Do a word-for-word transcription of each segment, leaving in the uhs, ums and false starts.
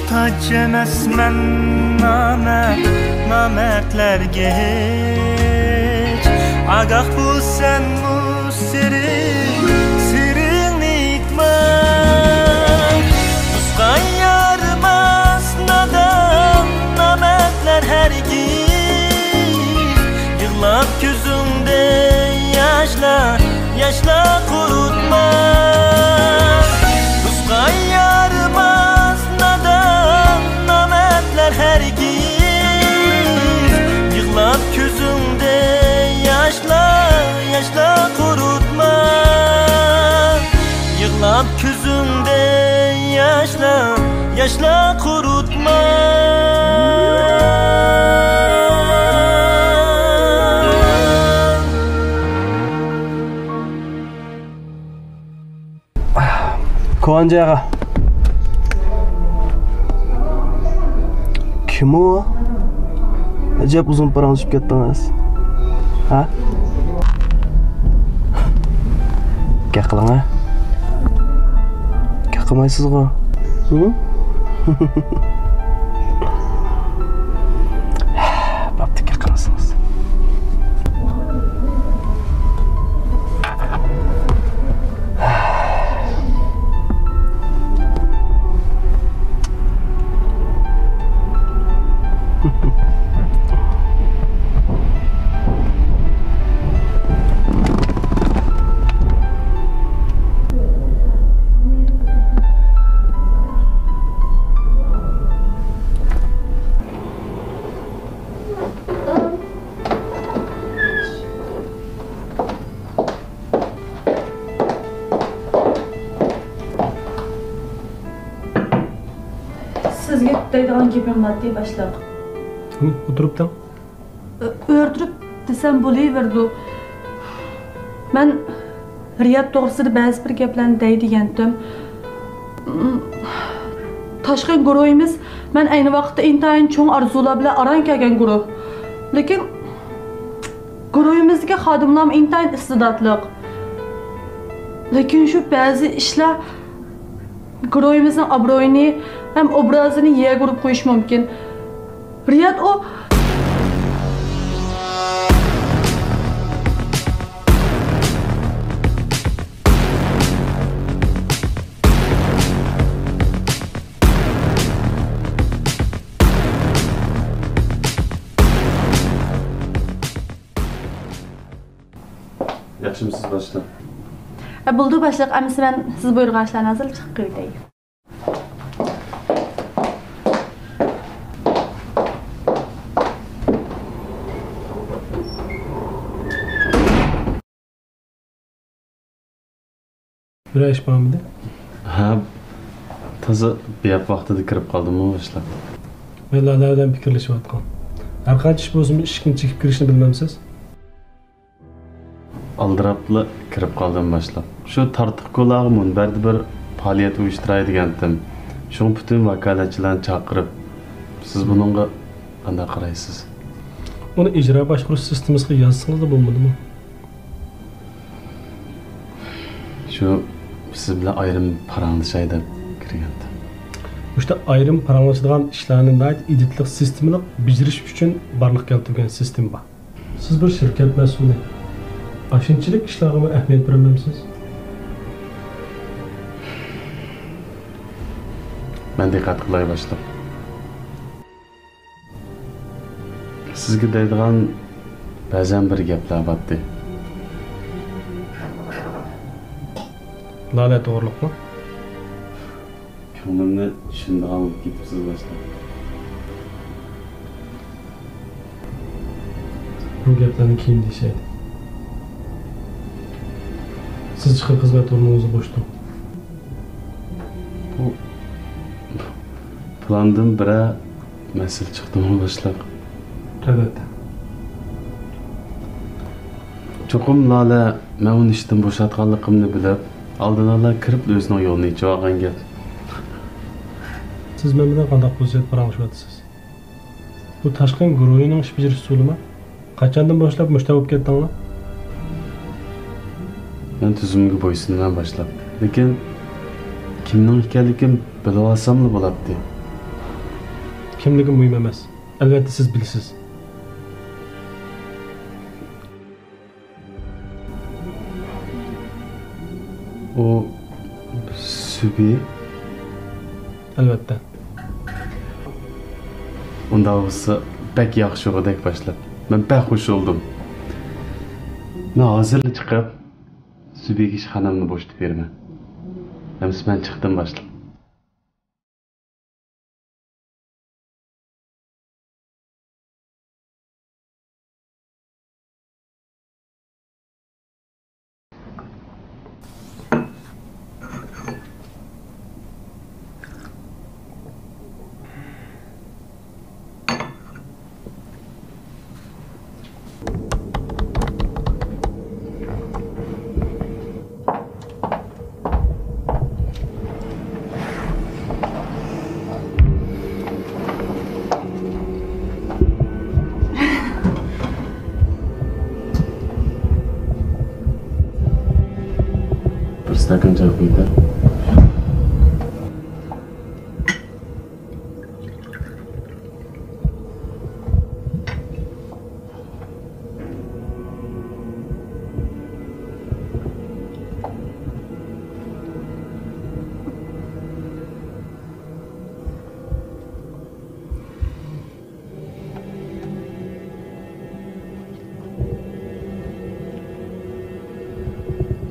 تاج ئەمەسمەن نامەرد، نامەردلەرگە ھېچ. ئاگاھ بول سەنمۇ سىرى، سىرىڭنى ئېيتما. تۇغقان يارىماس نادان، نامەردلەر ھەرگىز. يىغلاپ كۆزۈڭدە ياشلار، ياشلار قۇرۇتما. تۇغقان يارىماس نادان، نامەردلەر ھەرگىز. يىغلاپ كۆزۈڭدە ياشلار، ياشلار قۇرۇتما. يىغلاپ كۆزۈڭدە ياشلار، ياشلار قۇرۇتما. كوانجاغا. كىم ئۇ؟ ئەجەب ئۇزۇن پاراڭلىشىپ كەتتىڭىز. ھە؟ گەپ قىلىڭ، ھە؟ گەپ قىلمايسىزغۇ؟ ھە؟ بوپتۇ، گەپ قىلمىسىڭىز. سىزگە دەيدىغان گېپىم بار ئىدى، باشلىق. ھىم، ئولتۇرۇپ تۇرۇڭ. ئۆ-، ئۆرتۈرۈپ دېسەم بولۇۋېرىدۇ. مەن رىياد توغرىسىدا بەزى بىر گەپلەرنى دەي دېگەنتىم. تاشقى گۇرۇھىمىز، مەن ئەينى ۋاقىتتا ئىنتايىن چوڭ ئارزۇلار بىلەن ئاران كەلگەن گۇرۇھ. لېكىن گۇرۇھىمىزدىكى خادىملارمۇ ئىنتايىن ئىستېداتلىق. لېكىن شۇ بەزى ئىشلار گۇرۇھىمىزنىڭ ئابرۇيىنى ھەم ئوبرازىنى يەرگە ئۇرۇپ قويۇشى مۇمكىن. رىياد ئۇ. ياخشىمۇسىز باشلىق؟ ئە، بولدى باشلىق، ئەمىسە مەن سىز بۇيرۇغان ئىشلارنى ھازىرلا چىقىپ قىلىۋېتەي. بىرەر ئىش بارمىدى؟ ھە، تازا بىياپ ۋاقتىدا كىرىپ قالدىممۇ باشلىق؟ مەن لالە بىلەن پىكىرلىشىۋاتقان. ھەرقانچە ئىش بولسىمۇ ئىشىكنى چېكىپ كىرىشنى بىلمەمسىز؟ ئالدىراپلا كىرىپ قالدىم باشلىق. شۇ تارتىق كولاغا مۇنبەردە بىر پائالىيەت ئۇيۇشتۇراي دېگەنتىم. شۇڭا پۈتۈن ۋاكالەتچىلەرنى چاقىرىپ، سىز بۇنىڭغا قانداق قارايسىز؟ ئۇنى ئىجرا باشقۇرۇش سىستېمىسىغا يازسىڭىزلا بولمىدىمۇ؟ شۇ سىز بىلەن ئايرىم پاراڭلىشاي دەپ كىرگەنتىم. مۇشۇنداق ئايرىم پاراڭلىشىدىغان ئىشلارنى ناھايىتى ئىدىيەتلىك سىستېمىلىق بېجىرىش ئۈچۈن بارلىققا كەلتۈرگەن سىستېما بار. سىز بىر شىركەت مەسئۇلى. ئاشۇنچىلىك ئىشلارغىمۇ ئەھمىيەت بېرەلمەمسىز؟ مەن دىققەت قىلاي باشلىق. سىزگە دەيدىغان بەزەن بىر گەپلەر باتتى. لالە توغرۇلۇقمۇ؟ كۆڭلۈمنى چۈشىنىدىغان بولۇپ كېتىپسىز باشلىق. بۇ گەپلەرنى كېيىن دېيىشەيلى. سىز چىقىپ خىزمەت ئورنىڭىزنى بوشىتىڭ. بۇ پىلاندىن بىرەر مەسىلە چىقتىمۇ باشلىق؟ ئەلۋەتتە. چوقۇم لالە مەن ئۇنى ئىشتىن بوشاتقانلىقىمنى بىلىپ، ئالدىن ئالا كىرىپلا ئۆزىنىڭ يولىنى ئېچىۋالغان گەپ. سىز مەن بىلەن قانداق پوزىتسىيەدە پاراڭلىشىۋاتىسىز؟ بۇ تاشقى گۇرۇھىنىڭ ئىش بېجىرىش ئۇسۇلىمۇ؟ قاچاندىن باشلاپ مۇشۇنداق بولۇپ كەتتىڭلار؟ مەن تۈزۈمگە بويسۇنىمەن باشلىق. لېكىن كىمنىڭ ئىكەنلىكىنى بىلىۋالساملا بولاتتى. كىملىكىم مۇھىم ئەمەس. ئەلۋەتتە، سىز بىلىسىز. ئۇ سۈبى؟ ئەلۋەتتە. ئۇنداق بولسا، بەك ياخشى ئۇرغۇدەك باشلىق. مەن بەك خۇش بولدۇم. مەن ھازىرلا چىقىپ، سۈبىگە ئىشخانامنى بوشىتىپ بېرىمەن. ئەمىسە مەن چىقتىم، باشلىق. بىر ئىستاكان چاي قۇيۇڭ.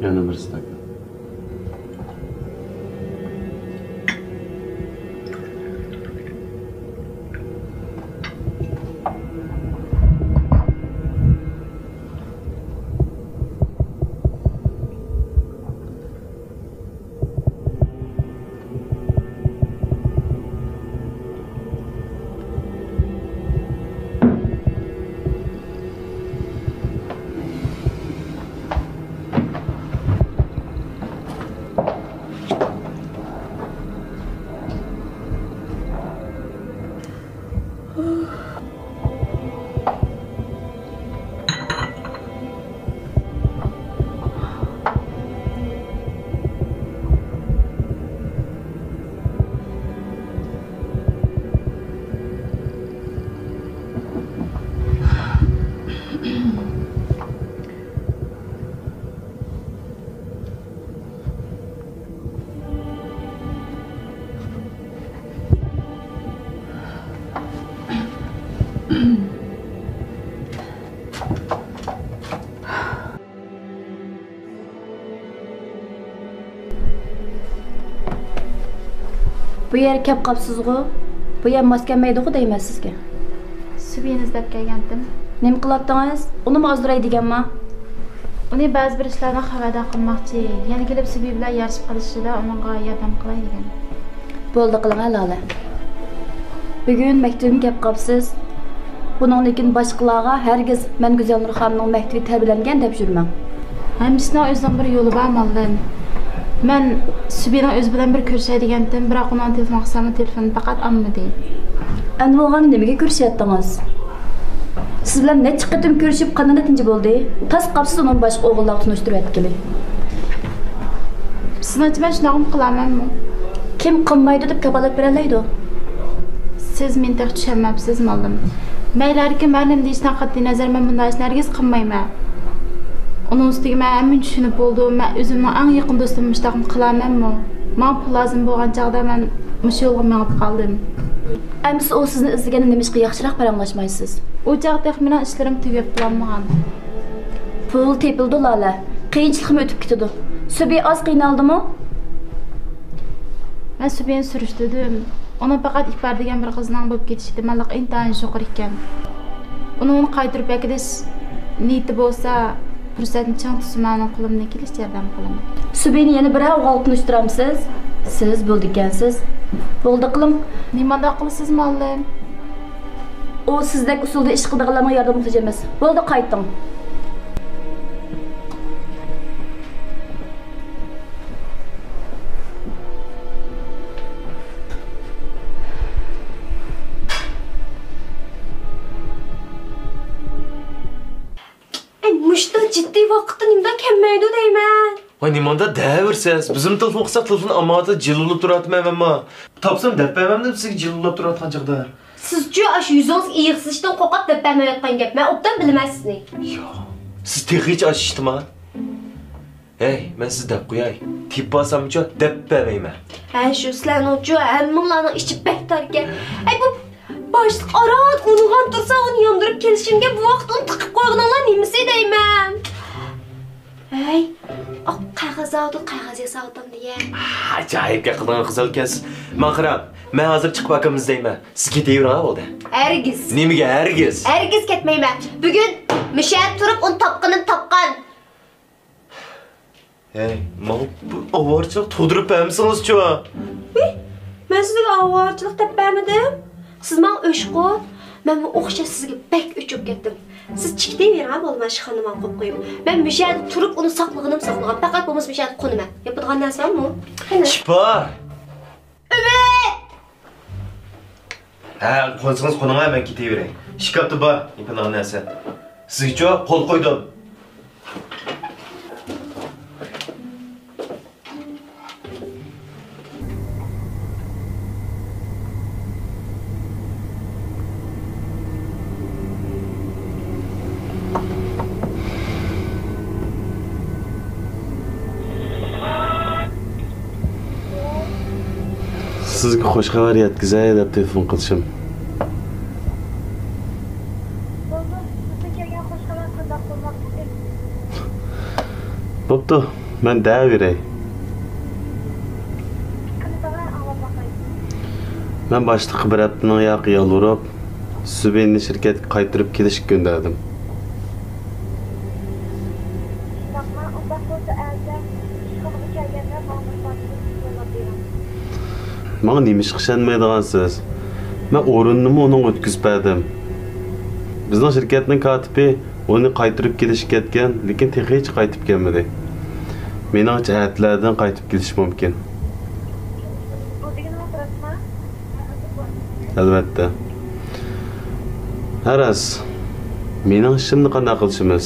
يەنە بىر ئىستاكان. بۇ يەرگە كەپ قاپسىزغۇ؟ بۇ يەر ماس كەلمەيدىغۇ دەيمەن سىزگە. سۈبىنى ئىزدەپ كەلگەنتىم. نېمە قىلاتتىڭىز؟ ئۇنىمۇ ئازدۇراي دېگەنما؟ ئۇنى بەزى بىر ئىشلاردىن خەۋەردار قىلماقچى. يەنە كېلىپ سۈبى بىلەن يارىشىپ قېلىشىدا ئۇنىڭغا ياردەم قىلاي دېگەن. بولدى قىلىڭە لالە. بۈگۈن مەكتىۋىمگە كەپ قاپسىز. بۇنىڭدىن كېيىن باشقىلارغا ھەرگىز مەن گۈزەلنۇر خانىمنىڭ مەكتىۋى تەربىيەلەنگەن دەپ يۈرمەڭ. ھەممىسىنىڭ ئۆزىنىڭ بىر يولى بار ماللىم. مەن سۈبىنىڭ ئۆزى بىلەن بىر كۆرۈشەي دېگەنتىم، بىراق ئۇنىڭ تېلېفون قىلساممۇ تېلېفونىنى پەقەت ئالمىدى. ئەمدى بولغاندا نېمىگە كۆرۈشۈۋەتتىڭىز؟ سىز بىلەن نەچچە قېتىم كۆرۈشۈپ قانداق نەتىجە بولدى؟ تاس قاپسىز ئۇنىڭ باشقا ئوغۇللارغا تونۇشتۇرۇۋەتكىلى. سىزنىڭچە مەن شۇنداقمۇ قىلامەنمۇ؟ كىم قىلمايدۇ دەپ كاپالەت بېرەلەيدۇ؟ سىز مېنى تېخى چۈشەنمەپسىز ماللىم. مەيلى ھەركىم ھەر نېمە دېيىشىدىن قەتئىينەزەر، مەن بۇنداق ئىشنى ھەرگىز قىلمايمەن. ئۇنىڭ ئۈستىگە مەن ھەممىنى چۈشىنىپ بولدۇم. مەن ئۆزۈمنىڭ ئەڭ يېقىن دوستۇمنى مۇشۇنداقمۇ قىلامەنمۇ؟ ماڭا پۇل لازىم بولغان چاغدا مەن مۇشۇ يولغا مېڭىپ قالدىم. ئەمىسە ئۇ سىزنى ئىزدىگەندە نېمىشقا ياخشىراق پاراڭلاشمايسىز؟ ئۇ چاغ تېخى مېنىڭ ئىشلىرىم تۈگەپ بولالمىغان. پۇل تېپىلىدۇ لالە. قىيىنچىلىقمۇ ئۆتۈپ كېتىدۇ. سۈبى ئاز قىينالدىمۇ؟ مەن سۈبىنى سۈرۈشتۈردۈم. ئۇنىڭ پەقەت ئىپار دېگەن بىر قىزنىڭ بولۇپ كېتىش ئېھتىماللىقى ئىنتايىن يۇقىرى ئىكەن. ئۇنىڭ ئۇنى قايتۇرۇپ ئەكېلىش نىيىتى بولسا، پۇرسەتنى چىڭ تۇتسا، مەن ئۇنىڭ قولۇمدىن كېلىشىچە ياردەم قىلىمەن. سۈبىنى يەنە بىرەر ئوغۇلغا تونۇشتۇرامسىز؟ سىز بولىدىكەنسىز. بولدى قىلىڭ. نېمانداق قىلىسىز ماللىم؟ ئۇ سىزدەك ئۇسۇلدا ئىش قىلىدىغانلارنىڭ ياردىمىگە موھتاج ئەمەس. بولدى، قايتىڭ. ئەي، مۇشۇنداق جىددىي ۋاقىتتا نېمىنداق كەلمەيدۇ دەيمەن. ۋاي، نېمانداق دەۋېرىسىز؟ بىزمۇ تېلېفون قىلساق، تېلېفون ئامانىتى جىلۋىلاپ تۇراتتىمەن مەنمۇ. تاپسام دەپ بەرمەمدىم سىزگە جىلۋىلاپ تۇرۇۋاتقان چاغدا. سىزچۇ ئاشۇ يۈزىڭىز ئېغىرلىشىشتىن قورقۇپ دەپ بەرمەيۋاتقان گەپ. مەن ئوبدان بىلىمەن سىزنى. يا، سىز تېخىچە ئاشىشتىما؟ ھەي، مەن سىزنى دەپ قوياي. تېپىپ ئالسامچۇ دەپ بەرمەيمەن. ھە، شۇ سىلەرنىڭچۇ ھەممىڭلارنىڭ ئىچى بەك تاركەن. ئەي، بۇ باشلىق ئاران ئۇنىغان تۇرسا، ئۇنى ياندۇرۇپ كېلىشىمگە بۇ ۋاقىت ئۇنى تىقىپ قويغىنىڭلار نېمىسى دەيمەن؟ ھەي، ئاق قەغەز ئالدى، قەغەز ياساۋاتام دېگەن. ئاجايىپ گەپ قىلىدىغان قىز ئىكەنسىز. ماڭ قاراڭ، مەن ھازىر چىقىپ ئاكامنى ئىزدەيمەن. سىز كېتىۋېرىڭ بولدى. ھەرگىز. نېمىگە ھەرگىز؟ ھەرگىز كەتمەيمەن. بۈگۈن مۇشۇ يەردە تۇرۇپ ئۇنى تاپقىنىم تاپقان. ھەي، ماڭا بۇ ئاۋارىچىلىق تۇغدۇرۇپ بەرمىسىڭىزچۇ؟ ھى، مەن سىزگە ئاۋارىچىلىق دەپ بەرمىدىم. سىز ماڭا ئۆچقۇن. مەنمۇ ئوخشاش سىزگە بەك ئۆچۈپ كەتتىم. سىز چىقىۋېرىڭ، بولماي ئىشخانىنى ماڭا قويۇپ قويۇڭ. مەن مۇشۇ يەردە تۇرۇپ ئۇنى ساقلىغىنىم ساقلىغان. پەقەت بولمىسا مۇشۇ يەردە قونىمەن. ياپىدىغان نەرسە بارمۇ؟ قېنى؟ كىپار! ئۈمىد! ھە، قونسىڭىز قونۇڭ، مەن كېتىۋېرەي. ئىشكاپتا بار يېپىنغان نەرسە. سىزگىچۇ قول قويدۇم. سىزگە خۇش خەۋەر يەتكۈزەي دەپ تېلېفون قىلىشىم. بولدى، سىزدىن كەلگەن خۇش خەۋەر قانداق بولماقچىدى؟ بوپتۇ، مەن دەۋېرەي. قېنى دەۋە، ئاڭلاپ باقاي. مەن باشلىققا بىر ھەپتىنىڭ ياقى يالۋۇرۇپ، زۇبەيدىنى شىركەتكە قايتۇرۇپ كېلىشكە كۆندەردىم. شۇنداقمۇ؟ ئۇنداق بولسا ئەتە ئىشخانىغا كەلگەندە ماڭا بىر پارچە يوللاپ بېرىڭ. ماڭا نېمىشقا ئىشەنمەيدىغانسىز؟ مەن ئورنىنىمۇ ئۇنىڭغا ئۆتكۈزۈپ بەردىم. بىزنىڭ شىركەتنىڭ كاتىپى ئۇنى قايتۇرۇپ كېلىشكە كەتكەن، لېكىن تېخىچە قايتىپ كەلمىدى. مېنىڭچە ئەتىلەردىن قايتىپ كېلىشى مۇمكىن. بۇ دېگىنىڭىز راستمۇ؟ ئەلۋەتتە. ھە راست. مېنىڭ ئىشىمنى قانداق قىلىشىمىز؟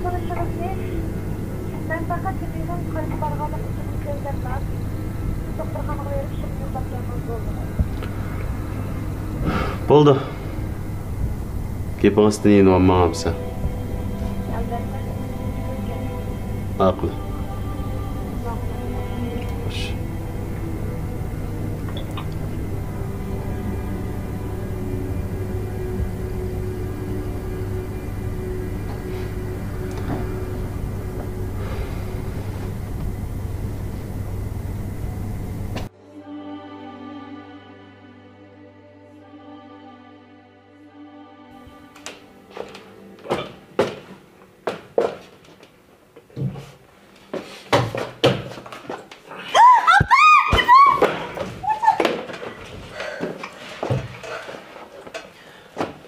سورىشىڭىزنى، مەن پەقەت تېلېفون قايتا بارغانلىق ئۈچۈن كۆزلەپ، دوختۇرخانىغا بېرىپ شۇنى يوقلاپ كەلسىڭىز بولدى. بولدى. گېپىڭىزدىن يېنىۋالماڭ ئەمىسە. ماقۇل. خوش.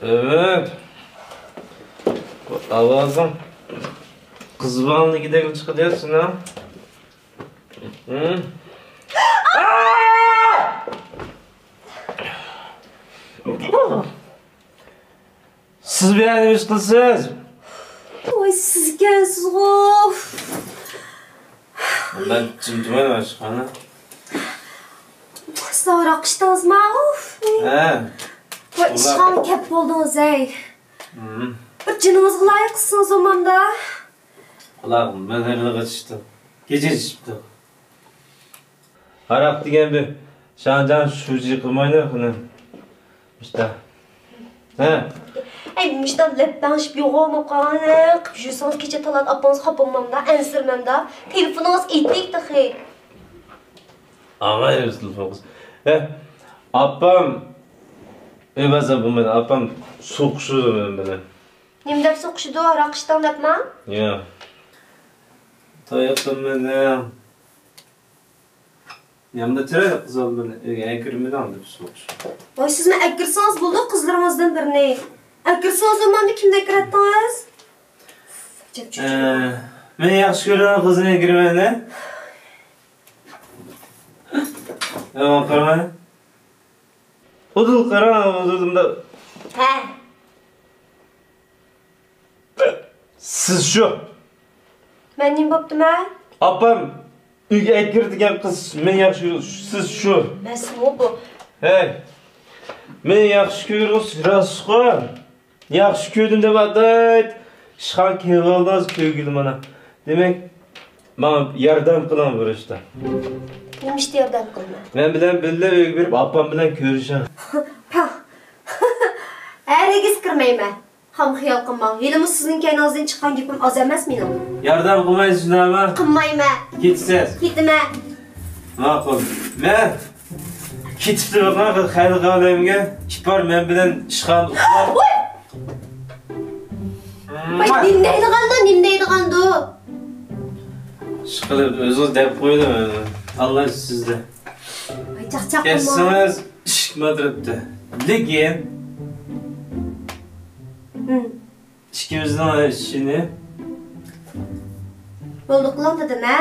ئۈمىد، بۇ ئاۋازىڭ قىز بالىنىڭكىدەكلا چىقىدۇ سېنىڭ. ھە؟ سىز بۇ يەردە نېمە ئىش قىلىسىز؟ ۋاي، سىزكەنسىزغۇ. مەن جىم تۇرمايمەن ئىشخانا. سىز ھاراق ئىچتىڭىزما؟ ھە. ۋاي، ئىشخانىغا كەپ بولدىڭىز ھەي. بىر جېنىڭىزغا لايىق قىلسىڭىز بولمامدا؟ قۇلاقلىرىم غېچىشتى. كېچە ئىچىپتۇ. ھاراق دېگەن بىر شاڭجاڭ شۇجى قىلمايدۇ، خېنىم. مۇشتا. ھە؟ ئەي، مۇشتا لەپپەڭشىپ يوغان بولۇپ قالغان، قىپ يۈرسىڭىز كېچە تالات ئاپىڭىز خاپا بولمامدا، ئەنسىرىمەمدا. تېلېفونىڭىز ئېيتىك تېخى. ئاڭايمىز تېلېفون قىلسا. ھە، ئاپام ئۆي بازار بولمايدۇ، ئاپام سوقۇشىدۇ مەن بىلەن. نېمە دەپ سوقۇشىدۇ؟ ھاراق ئىچتىڭ دەپما؟ ياق. تاياقتىن مېنىڭ ياندا تۇرار قىز بالىلىرىنى ئۆيگە ئەكىرمىدىڭ دەپ سوقۇشىدۇ. ۋاي، سىزمۇ ئەكىرسىڭىز بولدى قىزلىرىڭىزدىن بىرنى. ئەكىرسىڭىز بولمامدۇ، كىمنى ئەكىرەتتىڭىز؟ ئە، مەن ياخشى كۆرىدىغان قىزنى ئەكىرىمەن ھە؟ ھە، ماڭا قارىماي. ئۇدۇل قارا، ئۇدۇل مۇنداق. ھە. سىز شۇ. مەن نېمە بوپتىمەن؟ ئاپام ئۆيگە ئەكىر دېگەن قىز، مەن ياخشى كۆرىدۇ، سىز شۇ. ئەمەسمۇ بۇ. ھەي، مېنى ياخشى كۆرگىنىڭىز راستقۇ؟ ياخشى كۆردۈم دەپ ئاتايت. ئىشخانىغا كېلىۋالدىڭىز، كۆرگىلى مانا. دېمەك، ماڭا ياردەم قىلىڭ بۇ ئىشتا. نېمە ئىشتا ياردەم قىلىمەن؟ مەن بىلەن بىللە ئۆيگە بېرىپ، ئاپام بىلەن كۆرۈشۈڭ. پاھ. ھەرگىز كىرمەيمەن. خام خىيال قىلماڭ. ھېلىمۇ سىزنىڭ كەينىڭىزدىن چىققان گېپىم ئاز ئەمەس مېنىڭ. ياردەم قىلمايسىز شۇنداقمۇ؟ قىلمايمەن. كېتىسىز؟ كېتىمەن. ماقۇل. مەن كېتىپ تۇرۇڭ، خەلقىي ئالەمگە. ئىپار مەن بىلەن ئىشخانىدا ئۇخلاپ. ۋاي! ۋاي، نېمە دەيدىغاندۇ، نېمە دەيدىغاندۇ؟ ئىشقىلىپ ئۆزىڭىز دەپ قويدۇم. ئاللا سىزدە. ۋاي، چاقچاق قىلما. كەتسىڭىز ئىشىكمۇ ئەتراپتا. لېكىن ھىم. ئىككىمىزنىڭ ئىشىنى. بولدى، قىلىڭ دېدىم ھە.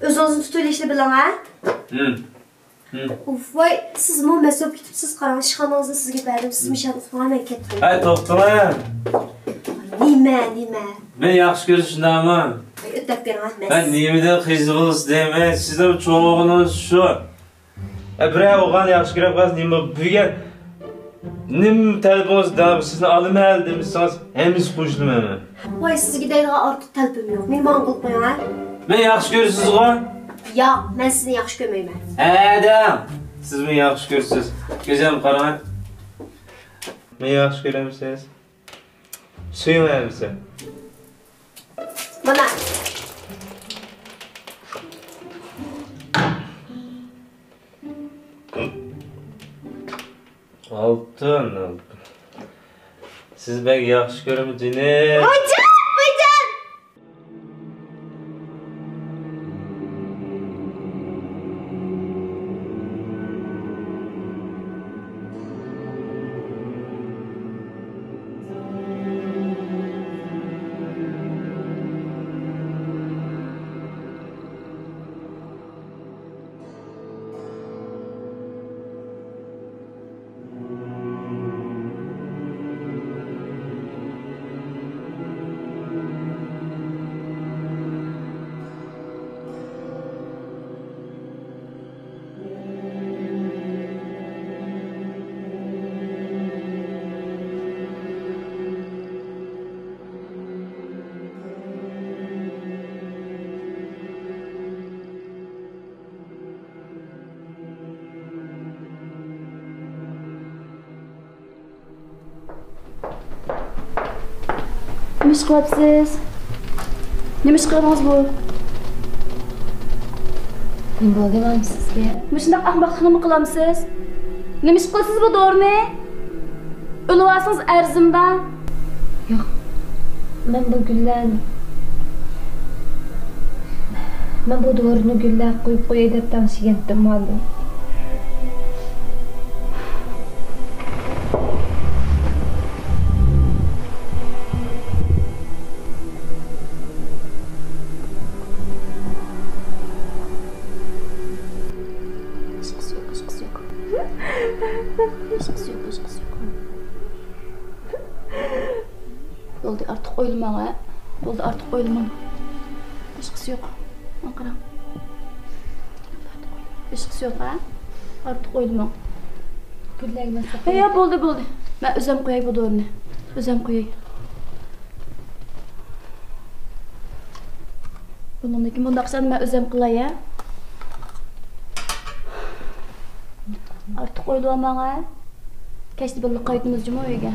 ئۆزىڭىزنى تۇتۇۋېلىشنى بىلىڭ ھە. ھىم. ھىم. ئۇف، ۋاي، سىزمۇ مەست بولۇپ كېتىپسىز، قاراڭ، ئىشخانىڭىزنى سىزگە بەردىم، سىزمۇ ئىشخانىغا ئۇخلاڭ، مەن كەتتىم. ھەي، توختىڭ ھە. نېمە، نېمە؟ مېنى ياخشى كۆرىسىز شۇنداقمۇ؟ ۋاي، ئۆتەپ بېرىڭ ھە، مەن. مەن نېمىدىن خىجىل بولىسىز دەيمەن، سىزنىڭ چوڭ بولغىنىڭىز شۇ. ئە، بىرەر ئوغلان ياخشى كۆرۈپ قالسا، نېمە بۈگۈن نېمە تەلىپىڭىز دەپ سىزنى ئالىمەن دېمىسىڭىز، ھەممىسى قوشۇلىمەن. ۋاي، سىزگە دەيدىغان ئارتۇق تەلىپىم يوق. مېنى ماڭا قىلىپ قويۇڭ ھە. مېنى ياخشى كۆرىسىزغۇ؟ ياق، مەن سىزنى ياخشى كۆرمەيمەن. ھە دەڭ، سىز مېنى ياخشى كۆرىسىز. كۆزۈمگە قاراڭ. مېنى ياخشى كۆرەمسىز؟ سۆيۈڭ ھەممىسى. مانا. ئالتۇن، ئالتۇن. سىز بەك ياخشى كۆرىمەن جېنىم. ۋايجان، ۋايجان! نېمە ئىش قىلىۋاتىسىز؟ نېمە ئىش قىلدىڭىز بۇ؟ نېمە بولدى مانا سىزگە؟ مۇشۇنداق ئەخمەقلىقنىمۇ قىلامسىز؟ نېمە ئىش قىلىسىز بۇ دورىنى؟ ئۆلۈۋالسىڭىز ئەرزىمدا. ياق، مەن بۇ گۈللەرنى، مەن بۇ دورىنى گۈللەرگە قۇيۇپ قوياي دەپ تەڭشىگەنتىم ماندۇ. ھېچقىسى يوق، ھېچقىسى يوق. ھېچقىسى يوق، ھېچقىسى يوق. بولدى، ئارتۇق ئويلىماڭ ھە. بولدى، ئارتۇق ئويلىماڭ. ھېچقىسى يوق. ماڭا قاراڭ. ھېچقىسى يوق ھە. ئارتۇق ئويلىماڭ. گۈللەرگە مەسلىھەت. ھە، يا، بولدى، بولدى. مەن ئۆزۈم قوياي بۇ دورىنى. ئۆزۈم قوياي. بۇنىڭدىكى مۇنداق ئىشلارنى مەن ئۆزۈم قىلاي ھە. ئارتۇق ئويلىۋالماڭ ھە. كەچتە بىللە قايتىمىز جۇمۇ ئۆيگە.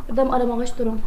بىردەم ئارام ئالغاچ تۇرۇڭ.